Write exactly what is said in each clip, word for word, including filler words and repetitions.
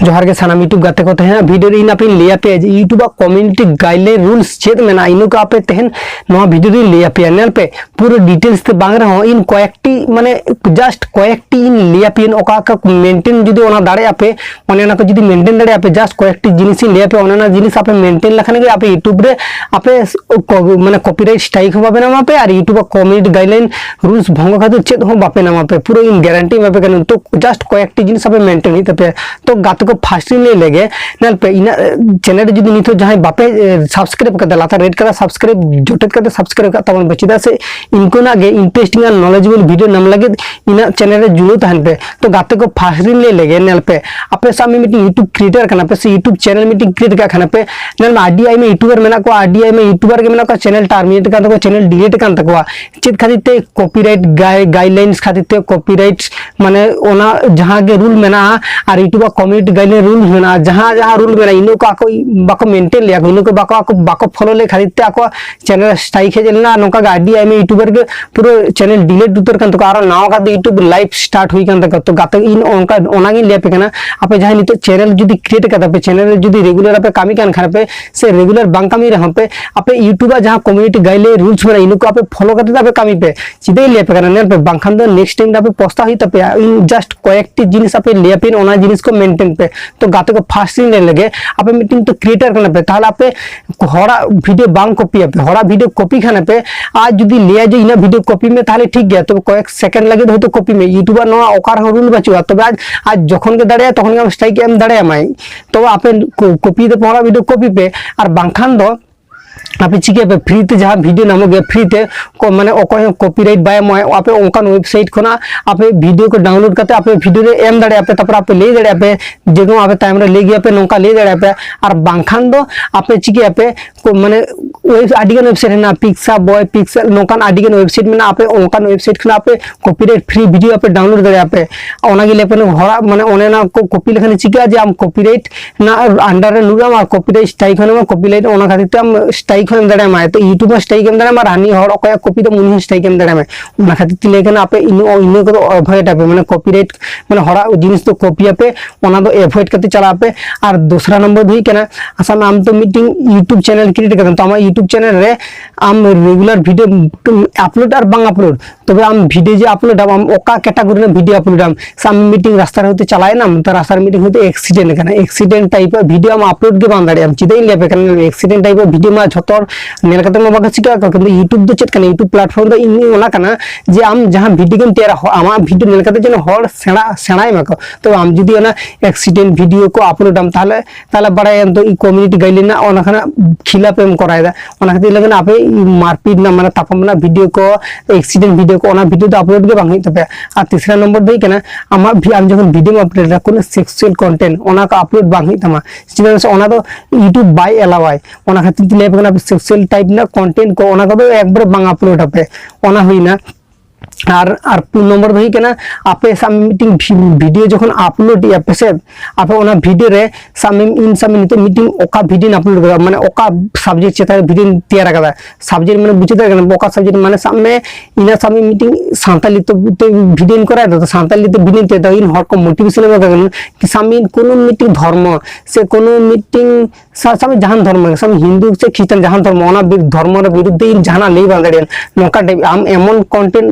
ᱡᱚᱦᱟᱨ ᱜᱮ ᱥᱟᱱᱟᱢ YouTube ᱜᱟᱛᱮ ᱠᱚ᱾ ᱛᱮᱦᱮᱧ ᱵᱷᱤᱰᱤᱭᱳ ᱨᱮ ᱤᱧ ᱟᱯᱮᱧ ᱞᱟᱹᱭ ᱟᱯᱮᱭᱟ ᱡᱮ YouTube ᱟᱜ community guideline rules ᱪᱮᱫ ᱢᱮᱱᱟᱜᱼᱟ, ᱤᱱᱟᱹ ᱠᱚ ᱟᱯᱮ ᱛᱮᱦᱮᱧ ᱱᱚᱣᱟ ᱵᱷᱤᱰᱤᱭᱳ ᱨᱮᱧ ᱞᱟᱹᱭ ᱟᱯᱮᱭᱟ᱾ ᱧᱮᱞ ᱯᱮ, ᱯᱩᱨᱟᱹ details ᱛᱮ ᱵᱟᱝ ᱨᱮᱦᱚᱸ ᱤᱧ ᱠᱚᱭᱮᱠᱴᱤ, ᱢᱟᱱᱮ just ᱠᱚᱭᱮᱠᱴᱤ ᱤᱧ ᱞᱟᱹᱭ ᱟᱯᱮᱭᱟ, ᱚᱠᱟ ᱚᱠᱟ maintain ᱡᱩᱫᱤ ᱚᱱᱟ ᱫᱟᱲᱮᱭᱟᱜᱼᱟ ᱯᱮ, ᱚᱱᱮ ᱚᱱᱟ ᱠᱚ ᱡᱩᱫᱤ maintain ᱫᱟᱲᱮᱭᱟᱜᱼᱟ ᱯᱮ, just ᱠᱚᱭᱮᱠᱴᱤ ᱡᱤᱱᱤᱥ ᱤᱧ ᱞᱟᱹᱭ ᱟᱯᱮᱭᱟ, ᱚᱱᱮ ᱚᱱᱟ ᱡᱤᱱᱤᱥ ᱟᱯᱮ maintain ᱞᱮᱠᱷᱟᱱ ᱜᱮ ᱟᱯᱮ YouTube ᱨᱮ ᱟᱯᱮ ᱠᱚ-, ᱢᱟᱱᱮ copyright strike ᱦᱚᱸ ᱵᱟᱯᱮ ᱧᱟᱢᱟ ᱯᱮ ᱟᱨ YouTube ᱟᱜ community guideline rules ᱵᱷᱚᱝᱜᱚ ᱠᱷᱟᱹᱛᱤᱨ ᱪᱮᱫ ᱦᱚᱸ ᱵᱟᱯᱮ ᱧᱟᱢᱟ ᱯᱮ, ᱯᱩᱨᱟᱹ ᱤᱧ guarantee ᱮᱢᱟ ᱯᱮ ᱠᱟᱱᱟ᱾ ᱛᱚ just ᱠᱚᱭᱮᱠᱴᱤ ᱡᱤᱱᱤᱥ ᱟᱯᱮ maintain ᱦᱩᱭᱩᱜ ᱛᱟᱯᱮᱭᱟ᱾ ᱛᱚ ᱜᱟᱛᱮ ᱠᱚ, first ᱤᱧ ᱞᱟᱹᱭ ᱞᱮᱜᱮ, ᱧᱮᱞ ᱯᱮ, ᱤᱧᱟᱹᱜ channel ᱨᱮ ᱡᱩᱫᱤ ᱱᱤᱛᱚᱜ ᱡᱟᱦᱟᱸᱭ ᱵᱟᱯᱮ subscribe ᱠᱟᱫᱟ, ᱞᱟᱛᱟᱨ red colour subscribe ᱡᱚᱴᱮᱫ ᱠᱟᱛᱮ subscribe ᱠᱟᱜ ᱛᱟᱵᱚᱱ ᱯᱮ, ᱪᱮᱫᱟᱜ ᱥᱮ ᱤᱱᱠᱟᱹᱱᱟᱜ ᱜᱮ interesting ᱟᱨ knowledgeable video ᱧᱟᱢ ᱞᱟᱹᱜᱤᱫ ᱤᱧᱟᱹᱜ channel ᱨᱮ ᱡᱩᱲᱟᱹᱣ ᱛᱟᱦᱮᱱ ᱯᱮ᱾ ᱛᱚ ᱜᱟᱛᱮ ᱠᱚ, first ᱨᱤᱧ ᱞᱟᱹᱭ ᱞᱮᱜᱮ, ᱧᱮᱞ ᱯᱮ, ᱟᱯᱮ ᱥᱟᱵ ᱢᱮ ᱢᱤᱫᱴᱤᱡ YouTube creator ᱠᱟᱱᱟ ᱯᱮ ᱥᱮ YouTube channel ᱢᱤᱫᱴᱤᱡ create ᱠᱟᱜ ᱠᱟᱱᱟ ᱯᱮ, ᱧᱮᱞ ᱢᱮ ᱟᱹᱰᱤ ᱟᱭᱢᱟ YouTuber ᱢᱮᱱᱟᱜ ᱠᱚᱣᱟ, ᱟᱹᱰᱤ ᱟᱭᱢᱟ YouTuber ᱜᱮ ᱢᱮᱱᱟᱜ ᱠᱚᱣᱟ, channel terminate ᱠᱟᱱ ᱛᱟᱠᱚᱣᱟ, channel delete ᱠᱟᱱ ᱛᱟᱠᱚᱣᱟ᱾ ᱪᱮᱫ ᱠᱷᱟᱹᱛᱤᱨ ᱛᱮ? Copyright guide-, guidelines ᱠᱷᱟᱹᱛᱤᱨ ᱛᱮ, copyright ᱢᱟᱱᱮ ᱚᱱᱟ ᱡᱟᱦᱟᱸ ᱜᱮ rule ᱢᱮᱱᱟᱜᱼᱟ ᱟᱨ YouTube ᱟᱜ community guideline rules ᱢᱮᱱᱟᱜᱼᱟ, ᱡᱟᱦᱟᱸ ᱡᱟᱦᱟᱸ rule ᱢᱮᱱᱟᱜᱼᱟ, ᱤᱱᱟᱹ ᱠᱚ ᱟᱠᱚ ᱵᱟᱠᱚ maintain ᱞᱮᱭᱟ ᱠᱚ, ᱤᱱᱟᱹ ᱠᱚ ᱵᱟᱠᱚ, ᱟᱠᱚ ᱵᱟᱠᱚ follow ᱞᱮ ᱠᱷᱟᱹᱛᱤᱨ ᱛᱮ ᱟᱠᱚᱣᱟᱜ channel strike ᱦᱮᱡ ᱞᱮᱱᱟ᱾ ᱱᱚᱝᱠᱟ ᱜᱮ ᱟᱹᱰᱤ ᱟᱭᱢᱟ YouTuber ᱜᱮ ᱯᱩᱨᱟᱹ channel delete ᱩᱛᱟᱹᱨ ᱠᱟᱱ ᱛᱟᱠᱚᱣᱟ, ᱟᱨᱚ ᱱᱟᱣᱟ ᱠᱟᱛᱮ YouTube live start ᱦᱩᱭ ᱠᱟᱱ ᱛᱟᱠᱚᱣᱟ᱾ ᱛᱚ ᱜᱟᱛᱮ, ᱤᱧ ᱚᱱᱠᱟ, ᱚᱱᱟᱜᱤᱧ ᱞᱟᱹᱭ ᱟᱯᱮ ᱠᱟᱱᱟ, ᱟᱯᱮ ᱡᱟᱦᱟᱸᱭ ᱱᱤᱛᱚᱜ channel ᱡᱩᱫᱤ create ᱠᱟᱫᱟ ᱯᱮ, channel ᱨᱮ ᱡᱩᱫᱤ regular ᱟᱯᱮ ᱠᱟᱹᱢᱤ ᱠᱟᱱ ᱠᱷᱟᱱ ᱯᱮ ᱥᱮ regular ᱵᱟᱝ ᱠᱟᱹᱢᱤ ᱨᱮᱦᱚᱸ ᱯᱮ, ᱟᱯᱮ YouTube ᱟᱜ ᱡᱟᱦᱟᱸ community guideline rules ᱢᱮᱱᱟᱜᱼᱟ, ᱤᱱᱟᱹ ᱠᱚ ᱟᱯᱮ follow ᱠᱟᱛᱮ ᱟᱯᱮ ᱠᱟᱹᱢᱤ ᱯᱮ᱾ ᱪᱮᱫᱟᱜ ᱤᱧ ᱞᱟᱹᱭ ᱟᱯᱮ ᱠᱟᱱᱟ, ᱧᱮᱞ ᱯᱮ, ᱵᱟᱝᱠᱷᱟᱱ ᱫᱚ next time ᱨᱮ ᱟᱯᱮ ᱯᱚᱥᱛᱟ ᱦᱩᱭᱩᱜ ᱛᱟᱯᱮᱭᱟ᱾ ᱤᱧ just ᱠᱚᱭᱮᱠᱴᱤ ᱡᱤᱱᱤᱥ ᱟᱯᱮ ᱞᱟᱹᱭ ᱟᱯᱮᱭᱟᱹᱧ, ᱚᱱᱟ ᱡᱤᱱᱤᱥ ᱠᱚ maintain ᱯᱮ᱾ ᱛᱚ ᱜᱟᱛᱮ ᱠᱚ, first ᱤᱧ ᱞᱟᱹᱭ ᱞᱮᱜᱮ, ᱟᱯᱮ ᱢᱤᱫᱴᱮᱱ ᱛᱚ creator ᱠᱟᱱᱟ ᱯᱮ, ᱛᱟᱦᱚᱞᱮ ᱟᱯᱮ ᱦᱚᱲᱟᱜ video ᱵᱟᱝ copy ᱟᱯᱮ, ᱦᱚᱲᱟᱜ video copy ᱠᱷᱟᱱ ᱯᱮ, ᱟᱨ ᱡᱩᱫᱤ ᱞᱟᱹᱭᱟ ᱡᱮ ᱤᱧᱟᱹᱜ video copy ᱢᱮ, ᱛᱟᱦᱚᱞᱮ ᱴᱷᱤᱠ ᱜᱮᱭᱟ, ᱛᱚᱵᱮ ᱠᱚᱭᱮᱠ second ᱞᱟᱹᱜᱤᱫ ᱦᱚᱭᱛᱳ copy ᱢᱮ, YouTube ᱟᱜ ᱱᱚᱣᱟ ᱚᱠᱟ ᱨᱮᱦᱚᱸ rule ᱵᱟᱹᱪᱩᱜᱼᱟ, ᱛᱚᱵᱮ ᱟᱡ, ᱟᱡ ᱡᱚᱠᱷᱚᱱ ᱜᱮ ᱫᱟᱲᱮᱭᱟᱜᱼᱟ ᱛᱚᱠᱷᱚᱱ ᱜᱮ ᱟᱢ strike ᱮᱢ ᱫᱟᱲᱮᱭᱟᱢᱟᱭ᱾ ᱛᱚ ᱟᱯᱮ ᱠᱚ-, copy ᱫᱚ ᱦᱚᱲᱟᱜ video copy ᱯᱮ, ᱟᱨ ᱵᱟᱝᱠᱷᱟᱱ ᱫᱚ ᱟᱯᱮ ᱪᱤᱠᱟᱹᱭᱟᱯᱮ, free ᱛᱮ ᱡᱟᱦᱟᱸ video ᱧᱟᱢᱚᱜ ᱜᱮᱭᱟ, free ᱛᱮ ᱠᱚ, ᱢᱟᱱᱮ ᱚᱠᱚᱭ ᱦᱚᱸ copyright ᱵᱟᱭ ᱮᱢᱚᱜᱼᱟ, ᱟᱯᱮ ᱚᱱᱠᱟᱱ website ᱠᱷᱚᱱᱟᱜ ᱟᱯᱮ video ᱠᱚ download ᱠᱟᱛᱮ ᱟᱯᱮ video ᱨᱮ ᱮᱢ ᱫᱟᱲᱮᱭᱟᱜᱼᱟ ᱯᱮ, ᱛᱟᱨᱯᱚᱨ ᱟᱯᱮ ᱞᱟᱹᱭ ᱫᱟᱲᱮᱭᱟᱜᱼᱟ ᱯᱮ ᱡᱮ ᱱᱚᱣᱟ ᱟᱯᱮ ᱛᱟᱭᱚᱢ ᱨᱮ ᱞᱟᱹᱭ ᱜᱮᱭᱟ ᱯᱮ, ᱱᱚᱝᱠᱟ ᱞᱟᱹᱭ ᱫᱟᱲᱮᱭᱟᱜᱼᱟ ᱯᱮ᱾ ᱟᱨ ᱵᱟᱝᱠᱷᱟᱱ ᱫᱚ ᱟᱯᱮ ᱪᱤᱠᱟᱹᱭᱟᱯᱮ, ᱠᱚ, ᱢᱟᱱᱮ web-, ᱟᱹᱰᱤ ᱜᱟᱱ website ᱦᱮᱱᱟᱜᱼᱟ, Pixabay, Pixel, ᱱᱚᱝᱠᱟᱱ ᱟᱹᱰᱤ ᱜᱟᱱ website ᱢᱮᱱᱟᱜᱼᱟ, ᱟᱯᱮ ᱚᱱᱠᱟᱱ website ᱠᱷᱚᱱᱟᱜ ᱟᱯᱮ copyright free video ᱟᱯᱮ download ᱫᱟᱲᱮᱭᱟᱜᱼᱟ ᱯᱮ᱾ ᱚᱱᱟᱜᱮ ᱞᱟᱹᱭ ᱯᱮ, ᱦᱚᱲᱟᱜ, ᱢᱟᱱᱮ ᱚᱱᱮ ᱚᱱᱟ ᱠᱚ copy ᱞᱮᱠᱷᱟᱱ ᱪᱤᱠᱟᱹᱜᱼᱟ ᱡᱮ ᱟᱢ copyright ᱨᱮᱱᱟᱜ under ᱨᱮ ᱧᱩᱨᱩᱜ ᱟᱢ ᱟᱨ copyright strike ᱦᱚᱸ ᱧᱟᱢᱟ, copyright ᱚᱱᱟ ᱠᱷᱟᱹᱛᱤᱨ ᱛᱮ ᱟᱢ strike ᱦᱚᱸ ᱮᱢ ᱫᱟᱲᱮᱭᱟᱢᱟ, ᱛᱚ YouTube ᱦᱚᱸ strike ᱮᱢ ᱫᱟᱲᱮᱭᱟᱢᱟ, ᱟᱨ ᱦᱟᱹᱱᱤ ᱦᱚᱲ ᱚᱠᱚᱭᱟᱜ copy ᱫᱚ ᱩᱱᱤ ᱦᱚᱸ strike ᱮᱢ ᱫᱟᱲᱮᱭᱟᱢᱟ᱾ ᱚᱱᱟ ᱠᱷᱟᱹᱛᱤᱨ ᱛᱮ ᱞᱟᱹᱭ ᱠᱟᱱᱟ ᱟᱯᱮ ᱤᱱᱟᱹ ᱤᱱᱟᱹ ᱠᱚᱫᱚ avoid ᱟᱯᱮ, ᱢᱟᱱᱮ copyright, ᱢᱟᱱᱮ ᱦᱚᱲᱟᱜ ᱡᱤᱱᱤᱥ ᱫᱚ copy ᱟᱯᱮ, ᱚᱱᱟ ᱫᱚ avoid ᱠᱟᱛᱮ ᱪᱟᱞᱟᱜ ᱟᱯᱮ᱾ ᱟᱨ ᱫᱚᱥᱨᱟ ᱱᱚᱢᱵᱚᱨ ᱫᱚ ᱦᱩᱭᱩᱜ ᱠᱟᱱᱟ, ᱟᱥᱟᱢ ᱟᱢ ᱛᱚ ᱢᱤᱫᱴᱤᱝ YouTube channel create ᱠᱟᱫᱟᱢ, ᱛᱚ ᱟᱢᱟᱜ YouTube channel ᱨᱮ ᱟᱢ regular video upload ᱟᱨ ᱵᱟᱝ upload, ᱛᱚᱵᱮ ᱟᱢ video ᱡᱮ upload ᱟᱢ, ᱟᱢ ᱚᱠᱟ category ᱨᱮᱱᱟᱜ video upload ᱟᱢ? ᱥᱟᱵ ᱢᱮ ᱢᱤᱫᱴᱤᱝ ᱨᱟᱥᱛᱟ ᱨᱮ ᱦᱚᱭᱛᱳ ᱪᱟᱞᱟᱣ ᱮᱱᱟᱢ, ᱛᱚ ᱨᱟᱥᱛᱟ ᱨᱮ ᱢᱤᱫᱴᱤᱝ ᱦᱚᱭᱛᱳ accident ᱟᱠᱟᱱᱟ, accident type ᱟᱜ video ᱟᱢ upload ᱜᱮ ᱵᱟᱢ ᱫᱟᱲᱮᱭᱟᱜᱼᱟ᱾ ᱪᱮᱫᱟᱜ ᱤᱧ ᱞᱟᱹᱭ ᱟᱯᱮ ᱠᱟᱱᱟ, accident type ᱟᱜ video ᱢᱟ ᱡᱷᱚᱛᱚ ᱦᱚᱲ ᱧᱮᱞ ᱠᱟᱛᱮ ᱢᱟ ᱵᱟᱠᱚ ᱪᱤᱠᱟᱹᱜ ᱟᱠᱚ, ᱠᱤᱱᱛᱩ YouTube ᱫᱚ ᱪᱮᱫ ᱠᱟᱱᱟ? YouTube platform ᱫᱚ ᱤᱧ ᱚᱱᱟ ᱠᱟᱱᱟ ᱡᱮ ᱟᱢ ᱡᱟᱦᱟᱸ video ᱜᱮᱢ ᱛᱮᱭᱟᱨᱟ, ᱦᱚ-, ᱟᱢᱟᱜ video ᱧᱮᱞ ᱠᱟᱛᱮ ᱡᱮᱱᱚ ᱦᱚᱲ ᱥᱮᱬᱟ, ᱥᱮᱬᱟᱭ ᱢᱟᱠᱚ᱾ ᱛᱚ ᱟᱢ ᱡᱩᱫᱤ ᱚᱱᱟ accident video ᱠᱚ upload ᱟᱢ, ᱛᱟᱦᱚᱞᱮ, ᱛᱟᱦᱚᱞᱮ ᱵᱟᱲᱟᱭᱟᱢ ᱛᱚ community guideline ᱨᱮᱱᱟᱜ ᱚᱱᱟ ᱠᱷᱚᱱᱟᱜ ᱠᱷᱤᱞᱟᱯ ᱮᱢ ᱠᱚᱨᱟᱣ ᱮᱫᱟ᱾ ᱚᱱᱟ ᱠᱷᱟᱹᱛᱤᱨ ᱞᱟᱹᱜᱤᱫ ᱟᱯᱮ ᱢᱟᱨᱯᱤᱴ ᱨᱮᱱᱟᱜ, ᱢᱟᱱᱮ ᱛᱟᱯᱟᱢ ᱨᱮᱱᱟᱜ video ᱠᱚ, accident video ᱠᱚ, ᱚᱱᱟ video ᱫᱚ upload ᱜᱮ ᱵᱟᱝ ᱦᱩᱭᱩᱜ ᱛᱟᱯᱮᱭᱟ᱾ ᱟᱨ ᱛᱤᱥᱨᱟ ᱱᱚᱢᱵᱚᱨ ᱫᱚ ᱦᱩᱭᱩᱜ ᱠᱟᱱᱟ, ᱟᱢᱟᱜ vi-, ᱟᱢ ᱡᱚᱠᱷᱚᱱ video ᱮᱢ upload ᱮᱫᱟ, ᱠᱳᱱᱳ sexual content ᱚᱱᱟ ᱠᱚ upload ᱵᱟᱝ ᱦᱩᱭᱩᱜ ᱛᱟᱢᱟ᱾ ᱪᱮᱫᱟᱜ ᱥᱮ ᱚᱱᱟ ᱫᱚ YouTube ᱵᱟᱭ allow ᱟᱭ᱾ ᱚᱱᱟ ᱠᱷᱟᱹᱛᱤᱨ ᱛᱮ ᱞᱟᱹᱭ ᱟᱯᱮ ᱠᱟᱱᱟ, sexual type ᱨᱮᱱᱟᱜ content ᱠᱚ ᱚᱱᱟ ᱠᱚᱫᱚ ᱮᱠᱵᱟᱨᱮ ᱵᱟᱝ upload ᱟᱯᱮ᱾ ᱚᱱᱟ ᱦᱩᱭᱱᱟ᱾ ᱟᱨ, ᱟᱨ ᱯᱩᱱ ᱱᱚᱢᱵᱚᱨ ᱫᱚ ᱦᱩᱭᱩᱜ ᱠᱟᱱᱟ, ᱟᱯᱮ ᱥᱟᱵ ᱢᱤᱫᱴᱤᱝ vi-, video ᱡᱚᱠᱷᱚᱱ upload ᱮᱫᱼᱟ ᱯᱮ ᱥᱮ, ᱟᱯᱮ ᱚᱱᱟ video ᱨᱮ ᱥᱟᱵ ᱢᱮ, ᱤᱧ ᱥᱟᱵ ᱢᱮ ᱱᱤᱛᱚᱜ ᱢᱤᱫᱴᱤᱝ ᱚᱠᱟ videoᱧ upload ᱠᱟᱫᱟ, ᱢᱟᱱᱮ ᱚᱠᱟ subject ᱪᱮᱛᱟᱱ ᱨᱮ videoᱧ ᱛᱮᱭᱟᱨ ᱠᱟᱫᱟ, subject ᱢᱟᱱᱮ ᱵᱩᱡᱷᱟᱹᱣ ᱫᱟᱲᱮᱭᱟᱜ ᱠᱟᱱᱟ, ᱚᱠᱟ subject ᱢᱟᱱᱮ ᱥᱟᱵ ᱢᱮ, ᱤᱧᱟᱹᱜ ᱥᱟᱵ ᱢᱮ ᱢᱤᱫᱴᱤᱝ ᱥᱟᱱᱛᱟᱞᱤ ᱛᱮ, ᱛᱮ videoᱧ ᱠᱚᱨᱟᱣ ᱮᱫᱟ, ᱛᱚ ᱥᱟᱱᱛᱟᱞᱤ ᱛᱮ videoᱧ ᱛᱮᱭᱟᱨ ᱮᱫᱟ, ᱤᱧ ᱦᱚᱲ ᱠᱚ motivation ᱮᱢᱟ ᱠᱚ ᱠᱟᱱᱟ, ᱥᱟᱵ ᱢᱮ ᱠᱳᱱᱳ ᱢᱤᱫᱴᱤᱝ ᱫᱷᱚᱨᱢᱚ ᱥᱮ ᱠᱳᱱᱳ ᱢᱤᱫᱴᱤᱝ ᱥᱟ-, ᱥᱟᱵ ᱢᱮ ᱡᱟᱦᱟᱱ ᱫᱷᱚᱨᱢᱚ ᱜᱮ, ᱥᱟᱵ ᱢᱮ ᱦᱤᱱᱫᱩ ᱥᱮ ᱠᱷᱨᱤᱥᱴᱟᱱ, ᱡᱟᱦᱟᱱ ᱫᱷᱚᱨᱢᱚ, ᱚᱱᱟ ᱵᱤᱨ-, ᱫᱷᱚᱨᱢᱚ ᱨᱮ ᱵᱤᱨᱩᱫᱽ ᱤᱧ ᱡᱟᱦᱟᱱᱟᱜ ᱞᱟᱹᱭ ᱵᱟᱝ ᱫᱟᱲᱮᱭᱟᱜᱼᱟ᱾ ᱱᱚᱝᱠᱟ type ᱟᱢ ᱮᱢᱚᱱ content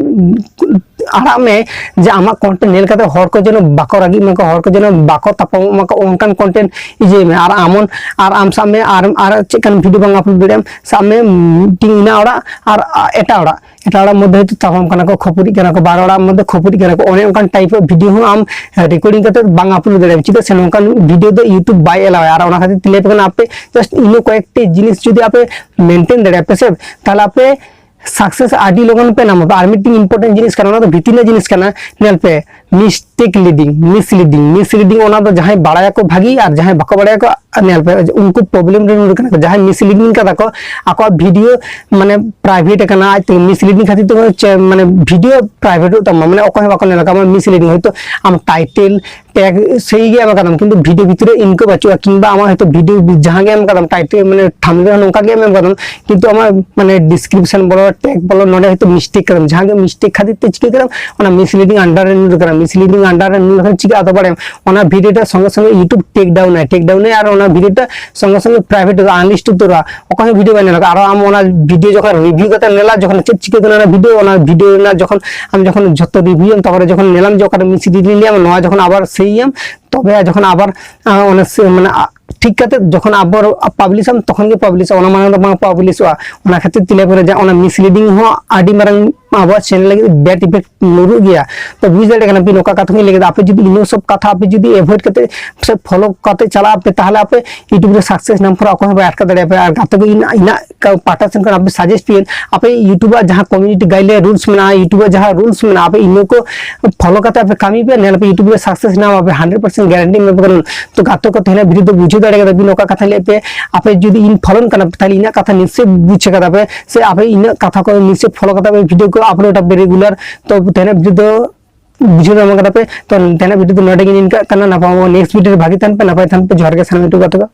ᱟᱲᱟᱜ ᱢᱮ ᱡᱮ ᱟᱢᱟᱜ content ᱧᱮᱞ ᱠᱟᱛᱮ ᱦᱚᱲ ᱠᱚ ᱡᱮᱱᱚ ᱵᱟᱠᱚ ᱨᱟᱹᱜᱤᱜ ᱢᱟᱠᱚ, ᱦᱚᱲ ᱠᱚ ᱡᱮᱱᱚ ᱵᱟᱠᱚ ᱛᱟᱯᱟᱢᱚᱜ ᱢᱟᱠᱚ, ᱚᱱᱠᱟᱱ content ᱤᱭᱟᱹᱭ ᱢᱮ᱾ ᱟᱨ ᱟᱢᱚᱱ, ᱟᱨ ᱟᱢ ᱥᱟᱵ ᱢᱮ ᱟᱨ, ᱟᱨ ᱪᱮᱫ ᱠᱟᱱ video ᱵᱟᱝ upload ᱫᱟᱲᱮᱭᱟᱜᱼᱟᱢ, ᱥᱟᱵ ᱢᱮ ᱢᱤᱫᱴᱤᱝ ᱤᱧᱟᱹᱜ ᱚᱲᱟᱜ ᱟᱨ ᱮᱴᱟᱜ ᱚᱲᱟᱜ, ᱮᱴᱟᱜ ᱚᱲᱟᱜ ᱢᱚᱫᱽᱫᱷᱮ ᱦᱚᱭᱛᱳ ᱛᱟᱯᱟᱢ ᱠᱟᱱᱟ ᱠᱚ, ᱠᱷᱟᱹᱯᱟᱹᱨᱤᱜ ᱠᱟᱱᱟ ᱠᱚ, ᱵᱟᱨ ᱚᱲᱟᱜ ᱢᱚᱫᱽᱫᱷᱮ ᱠᱷᱟᱹᱯᱟᱹᱨᱤᱜ ᱠᱟᱱᱟ ᱠᱚ, ᱚᱱᱮ ᱚᱱᱠᱟᱱ type ᱟᱜ video ᱦᱚᱸ ᱟᱢ recording ᱠᱟᱛᱮ ᱵᱟᱝ upload ᱫᱟᱲᱮᱭᱟᱜᱼᱟᱢ᱾ ᱪᱮᱫᱟᱜ ᱥᱮ ᱱᱚᱝᱠᱟᱱ video ᱫᱚ YouTube ᱵᱟᱭ allow ᱟᱭ᱾ ᱟᱨ ᱚᱱᱟ ᱠᱷᱟᱹᱛᱤᱨ ᱛᱮ ᱞᱟᱹᱭ ᱟᱯᱮ ᱠᱟᱱᱟ, ᱟᱯᱮ just ᱤᱱᱟᱹ ᱠᱚᱭᱮᱠᱴᱤ ᱡᱤᱱᱤᱥ ᱡᱩᱫᱤ ᱟᱯᱮ maintain ᱫᱟᱲᱮᱭᱟᱜᱼᱟ ᱯᱮ ᱥᱮ, ᱛᱟᱦᱚᱞᱮ ᱟᱯᱮ success ᱟᱹᱰᱤ ᱞᱚᱜᱚᱱ ᱯᱮ ᱧᱟᱢᱟ᱾ ᱟᱨ ᱢᱤᱫᱴᱤᱝ important ᱡᱤᱱᱤᱥ ᱠᱟᱱᱟ, ᱚᱱᱟ ᱫᱚ ᱵᱷᱤᱛᱤᱨ ᱨᱮᱱᱟᱜ ᱡᱤᱱᱤᱥ ᱠᱟᱱᱟ, ᱧᱮᱞ ᱯᱮ, ᱢᱤᱥᱴᱮᱠ ᱞᱤᱰᱤᱝ, ᱢᱤᱥᱞᱤᱰᱤᱝ, ᱢᱤᱥᱞᱤᱰᱤᱝ ᱚᱱᱟ ᱫᱚ ᱡᱟᱦᱟᱸᱭ ᱵᱟᱲᱟᱭᱟᱠᱚ ᱵᱷᱟᱜᱤ, ᱟᱨ ᱡᱟᱦᱟᱸᱭ ᱵᱟᱠᱚ ᱵᱟᱲᱟᱭᱟᱠᱚ, ᱟᱨ ᱧᱮᱞ ᱯᱮ, ᱩᱱᱠᱩ ᱯᱨᱚᱵᱞᱮᱢ ᱨᱮ ᱧᱩᱨ ᱠᱟᱱᱟ ᱠᱚ᱾ ᱡᱟᱦᱟᱸᱭ ᱢᱤᱥᱞᱤᱰᱤᱝ ᱠᱟᱫᱟ ᱠᱚ, ᱟᱠᱚᱣᱟᱜ ᱵᱷᱤᱰᱤᱭᱳ ᱢᱟᱱᱮ ᱯᱨᱟᱭᱵᱷᱮᱴ ᱟᱠᱟᱱᱟ, ᱟᱡ ᱛᱮᱜᱮ ᱢᱤᱥᱞᱤᱰᱤᱝ ᱠᱷᱟᱹᱛᱤᱨ ᱛᱮ ᱪᱮ-, ᱢᱟᱱᱮ ᱵᱷᱤᱰᱤᱭᱳ ᱯᱨᱟᱭᱵᱷᱮᱴᱚᱜ ᱛᱟᱢᱟ, ᱢᱟᱱᱮ ᱚᱠᱚᱭ ᱦᱚᱸ ᱵᱟᱠᱚ ᱧᱮᱞ ᱟᱠᱟᱫ ᱢᱤᱥᱞᱤᱰᱤᱝ᱾ ᱦᱚᱭᱛᱳ ᱟᱢ ᱴᱟᱭᱴᱮᱞ ᱴᱮᱜᱽ ᱥᱟᱹᱦᱤ ᱜᱮ ᱮᱢ ᱟᱠᱟᱫᱟᱢ, ᱠᱤᱱᱛᱩ ᱵᱷᱤᱰᱤᱭᱳ ᱵᱷᱤᱛᱨᱤ ᱨᱮ ᱤᱱᱠᱟᱹ ᱵᱟᱹᱪᱩᱜᱼᱟ, ᱠᱤᱝᱵᱟ ᱟᱢᱟᱜ ᱦᱚᱭᱛᱳ ᱵᱷᱤᱰᱤᱭᱳ ᱡᱟᱦᱟᱸ ᱜᱮ ᱮᱢ ᱟᱠᱟᱫᱟᱢ, ᱴᱟᱭᱴᱮᱞ ᱢᱟᱱᱮ ᱛᱷᱟᱢᱵᱱᱮᱞ ᱦᱚᱸ ᱱᱚᱝᱠᱟ ᱜᱮ ᱮᱢ ᱟᱠᱟᱫᱟᱢ, ᱠᱤᱱᱛᱩ ᱟᱢᱟᱜ ᱢᱟᱱᱮ ᱰᱤᱥᱠᱨᱤᱯᱥᱚᱱ ᱵᱚᱞᱚ, ᱴᱮᱜᱽ ᱵᱚᱞᱚ, ᱱᱚᱰᱮ ᱦᱚᱭᱛᱳ ᱢᱤᱥᱴᱮᱠ ᱠᱟᱫᱟᱢ, ᱡᱟᱦᱟᱸ ᱜᱮ ᱢᱤᱥᱴᱮᱠ ᱠᱷᱟᱹᱛᱤᱨ ᱛᱮ ᱪᱤᱠᱟᱹ ᱠᱟᱫᱟᱢ, ᱚᱱᱟ ᱢᱤᱥᱞᱤᱰᱤᱝ ᱟᱱᱰᱟᱨ ᱨᱮ ᱧᱩᱨ ᱠᱟᱱᱟ᱾ ᱢᱤᱥᱞᱤᱰᱤᱝ ᱟᱱᱰᱟᱨ ᱨᱮ ᱧᱩᱨ ᱞᱮᱠᱷᱟᱱ ᱪᱤᱠᱟᱹ ᱟᱫᱚ ᱵᱟᱲᱟᱭᱟᱢ, ᱚᱱᱟ ᱵᱷᱤᱰᱤᱭᱳ ᱴᱟ ᱥᱚᱸᱜᱮ ᱥᱚᱸᱜᱮ YouTube ᱴᱮᱠ ᱰᱟᱣᱩᱱ ᱟᱭ, ᱴᱮᱠ ᱰᱟᱣᱩᱱ ᱟᱭ, ᱟᱨ ᱚᱱᱟ ᱵᱷᱤᱰᱤᱭᱳ ᱴᱟ ᱥᱚᱸᱜᱮ ᱥᱚᱸᱜᱮ ᱯᱨᱟᱭᱵᱷᱮᱴ ᱩᱛᱟᱹᱨᱚᱜᱼᱟ, unlisted ᱩᱛᱟᱹᱨᱚᱜᱼᱟ, ᱚᱠᱚᱭ ᱦᱚᱸ ᱵᱷᱤᱰᱤᱭᱳ ᱵᱟᱭ ᱧᱮᱞ ᱟᱠᱟᱫᱟ᱾ ᱟᱨᱚ ᱟᱢ ᱚᱱᱟ ᱵᱷᱤᱰᱤᱭᱳ ᱡᱚᱠᱷᱚᱱ ᱨᱤᱵᱷᱤᱭᱩ ᱠᱟᱛᱮ ᱧᱮᱞᱟ, ᱡᱚᱠᱷᱚᱱ ᱪᱮᱫ ᱪᱤᱠᱟᱹ ᱠᱟᱱᱟ ᱚᱱᱟ ᱵᱷᱤᱰᱤᱭᱳ, ᱚᱱᱟ ᱵᱷᱤᱰᱤᱭᱳ ᱨᱮᱱᱟᱜ ᱡᱚᱠᱷᱚᱱ ᱟᱢ ᱡᱚᱠᱷᱚᱱ ᱡᱷᱚᱛᱚ ᱨᱤᱵᱷᱤᱭᱩ ᱟᱢ, ᱛᱟᱨᱯᱚᱨᱮ ᱡᱚᱠᱷᱚᱱ ᱧᱮᱞᱟᱢ ᱡᱮ ᱚᱠᱟᱨᱮ ᱢᱤᱥᱞᱤᱰᱤᱝ ᱞᱮᱭᱟ, ᱱᱚᱣᱟ ᱡᱚᱠᱷᱚᱱ ᱟᱵᱟᱨ ᱥᱟᱹᱦᱤᱭᱟᱢ, ᱛᱚᱵᱮ ᱡᱚᱠᱷᱚᱱ ᱟᱵᱟᱨ, ᱟᱸ, ᱚᱱᱟ ᱥᱮ-, ᱢᱟᱱᱮ, ᱟ-, ᱴᱷᱤᱠ ᱠᱟᱛᱮ ᱡᱚᱠᱷᱚᱱ ᱟᱵᱟᱨ ᱯᱟᱵᱽᱞᱤᱥᱟᱢ, ᱛᱚᱠᱷᱚᱱ ᱜᱮ ᱯᱟᱵᱽᱞᱤᱥᱚᱜᱼᱟ, ᱚᱱᱟ ᱢᱟᱲᱟᱝ ᱫᱚ ᱵᱟᱝ ᱯᱟᱵᱽᱞᱤᱥᱚᱜᱼᱟ᱾ ᱚᱱᱟ ᱠᱷᱟᱹᱛᱤᱨ ᱛᱮ ᱞᱟᱹᱭ ᱯᱮ ᱡᱮ ᱚᱱᱟ ᱢᱤᱥᱞᱤᱰᱤᱝ ᱦᱚᱸ ᱟᱹᱰᱤ ᱢᱟᱨᱟᱝ ᱟᱵᱚᱣᱟᱜ ᱪᱮᱱᱮᱞ ᱞᱟᱹᱜᱤᱫ ᱵᱮᱰ ᱤᱯᱷᱮᱠᱴ ᱧᱩᱨᱩᱜ ᱜᱮᱭᱟ᱾ ᱛᱚ ᱵᱩᱡᱽ ᱫᱟᱲᱮᱭᱟᱜ ᱠᱟᱱᱟ ᱯᱮ ᱚᱠᱟ ᱠᱟᱛᱷᱟ ᱠᱚᱧ ᱞᱟᱹᱭ ᱠᱮᱫᱟ᱾ ᱟᱯᱮ ᱡᱩᱫᱤ ᱤᱱᱟᱹ ᱥᱚᱵ ᱠᱟᱛᱷᱟ ᱟᱯᱮ ᱡᱩᱫᱤ ᱮᱵᱷᱚᱭᱮᱰ ᱠᱟᱛᱮ ᱥᱮ ᱯᱷᱚᱞᱳ ᱠᱟᱛᱮ ᱪᱟᱞᱟᱜ ᱟᱯᱮ, ᱛᱟᱦᱚᱞᱮ ᱟᱯᱮ YouTube ᱨᱮ ᱥᱟᱠᱥᱮᱥ ᱧᱟᱢ ᱠᱚᱨᱮ ᱚᱠᱚᱭ ᱦᱚᱸ ᱵᱟᱭ ᱟᱴᱠᱟᱣ ᱫᱟᱲᱮᱭᱟᱯᱮ᱾ ᱟᱨ ᱜᱟᱛᱮ ᱠᱚ ᱤᱧ, ᱤᱧᱟᱹᱜ ᱠᱟ-, ᱯᱟᱦᱴᱟ ᱥᱮᱱ ᱠᱷᱚᱱ ᱟᱯᱮ ᱥᱟᱡᱮᱥᱴ ᱯᱮ, ᱟᱯᱮ YouTube ᱟᱜ ᱡᱟᱦᱟᱸ ᱠᱚᱢᱤᱭᱩᱱᱤᱴᱤ ᱜᱟᱭᱤᱰᱞᱟᱭᱤᱱ ᱨᱩᱞᱥ ᱢᱮᱱᱟᱜᱼᱟ, YouTube ᱟᱜ ᱡᱟᱦᱟᱸ ᱨᱩᱞᱥ ᱢᱮᱱᱟᱜᱼᱟ, ᱟᱯᱮ ᱤᱱᱟᱹ ᱠᱚ ᱯᱷᱚᱞᱳ ᱠᱟᱛᱮ ᱟᱯᱮ ᱠᱟᱹᱢᱤ ᱯᱮ, ᱧᱮᱞ ᱟᱯᱮ YouTube ᱨᱮ ᱥᱟᱠᱥᱮᱥ ᱧᱟᱢ ᱟᱯᱮ, ᱦᱟᱱᱰᱨᱮᱰ ᱯᱟᱨᱥᱮᱱᱴ ᱜᱮᱨᱮᱱᱴᱤ ᱮᱢᱟ ᱯᱮ ᱠᱟᱱᱟ᱾ ᱛᱚ ᱜᱟᱛᱮ ᱠᱚ, ᱛᱮᱦᱮᱧᱟᱜ ᱵᱷᱤᱰᱤᱭᱳ ᱫᱚ ᱵᱩᱡᱷᱟᱹᱣ ᱫᱟᱲᱮ ᱠᱟᱫᱟ ᱵᱤᱱ ᱚᱠᱟ ᱠᱟᱛᱷᱟ ᱞᱟᱹᱭ ᱯᱮ, ᱟᱯᱮ ᱡᱩᱫᱤ ᱤᱧ ᱯᱷᱚᱞᱳᱱ ᱠᱟᱱᱟ ᱯᱮ, ᱛᱟᱦᱚᱞᱮ ᱤᱧᱟᱹᱜ ᱠᱟᱛᱷᱟ ᱱᱤᱥᱪᱚᱭ ᱵᱩᱡᱷᱟᱹᱣ ᱠᱟᱫᱟ ᱯᱮ, ᱥᱮ ᱟᱯᱮ ᱤᱧᱟᱹᱜ ᱠᱟᱛᱷᱟ ᱠᱚ ᱱᱤᱥᱪᱚᱭ ᱯᱷᱚᱞᱳ ᱠᱟᱛᱮ ᱯᱮ ᱵᱷᱤᱰᱤᱭᱳ ᱠᱚ ᱟᱯᱞᱳᱰ ᱟᱯᱮ ᱨᱮᱜᱩᱞᱟᱨ᱾ ᱛᱚ ᱛᱮᱦᱮᱧᱟᱜ ᱵᱷᱤᱰᱤᱭᱳ ᱫᱚ ᱵᱩᱡᱷᱟᱹᱣ ᱧᱟᱢ ᱠᱟᱫᱟ ᱯᱮ᱾ ᱛᱚ ᱛᱮᱦᱮᱧᱟᱜ ᱵᱷᱤᱰᱤᱭᱳ ᱫᱚ ᱱᱚᱰᱮ ᱜᱮ ᱱᱤᱝᱠᱟᱹᱜ ᱠᱟᱱᱟ᱾ ᱱᱟᱯᱟᱭ ᱱᱮᱠᱥᱴ ᱵᱷᱤᱰᱤᱭᱳ ᱨᱮ ᱵᱷᱟᱜᱮ ᱛᱟᱦᱮᱱ ᱯᱮ, ᱱᱟᱯᱟᱭ ᱛᱟᱦᱮᱱ ᱯᱮ᱾ ᱡᱚᱦᱟᱨ ᱜᱮ ᱥᱟᱱᱟᱢ YouTube ᱜᱟᱛᱮ ᱠᱚ᱾